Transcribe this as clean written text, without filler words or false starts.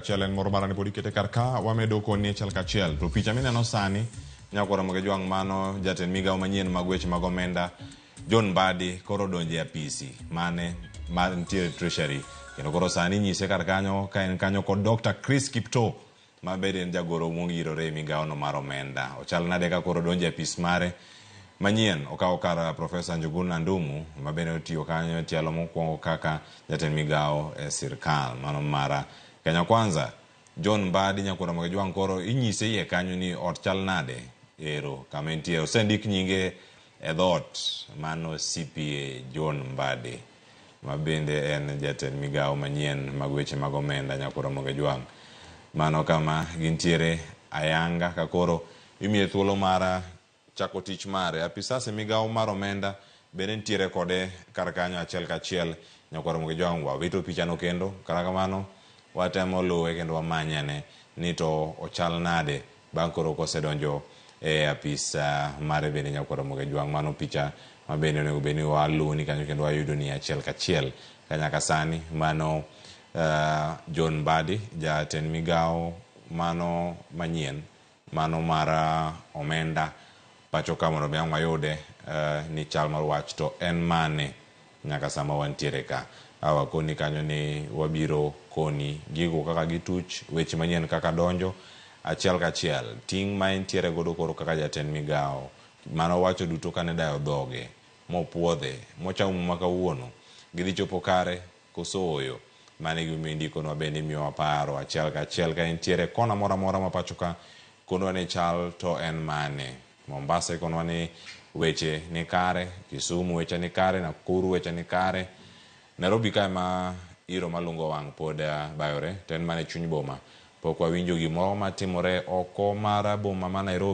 Achiel en moro marani pod ikete kar ka wamedo koni achiel kachiel. To picha mineno sani nyakwara Ramogi Jwang' mano jatend migawo manyien mag weche mag omenda John Mbadi koro odonjo e apisi mane mantiere Treasury kendo koro sani inyise kar kanyo ka en kanyo kod Dr. Chris Kiptoo ma bende en jagoro mongirore e migawono mar omenda. Ochal nade ka koro odonjo e apis mare manyien okawo kar Profesa Njuguna Ndung'u ma bende otiyo kanyo e tielo mokwongo kaka jatend migawo e sirkal mano mara Kenya Kwanza. John Mbadi nyakwar Ramogi Jwang' koro inyise iye kanyo ni ot chal nade ero kama entie osendik nyinge e dhoot mano CPA John Mbadi ma bende en jatend migawo manyien mag weche mag omenda nyakwar Ramogi Jwang'. Mano kama gintiere ayanga ka koro imiye thuolo mar chako tich mare. Apisas e migawo mar omenda bende nitiere kode kar kanyo achiel kachiel. Nyakwar Ramogi Jwang' wawito pichano kendo kata kamano watemo luwe kendo wamanye ni to ochal nade bang' koro kosedonjo e apis mare bende nyakwar Ramogi Jwang'. Mano picha ma bende onego bed ni waluwoni kanyo kendo wayudo ni achiel kachiel ka nyaka sani mano John Mbadi jatend migawo mano manyien mano mar omenda pacho ka mondo mi ang' wayude ni chal mar wach to en mane nyaka sama wantiere ka. Awakoni kanyo ni wabiro koni gigo kaka gituch, weche manyien kaka donjo achiel kachiel. Ting' ma entiere godo koro kaka jatend migawo mano wacho duto kane dayo dhoge mopuodhe mochamo muma kawuono gidhi chopo kare koso ooyo. Mano e gimomiyo indikonwa bende imiyowa paro achiel kachiel ka entiere kona moro amora ma pacho ka konwa ni chal to en mane. Mombasa ikonwa ni weche ni kare, Kisumu weche ni kare, Nakuru weche ni kare. Nairobi kae ma iro malungo wang' pod bayore to en mana e chuny boma. Pok wawinjo gimoro matimore oko mar boma ma Nairobi.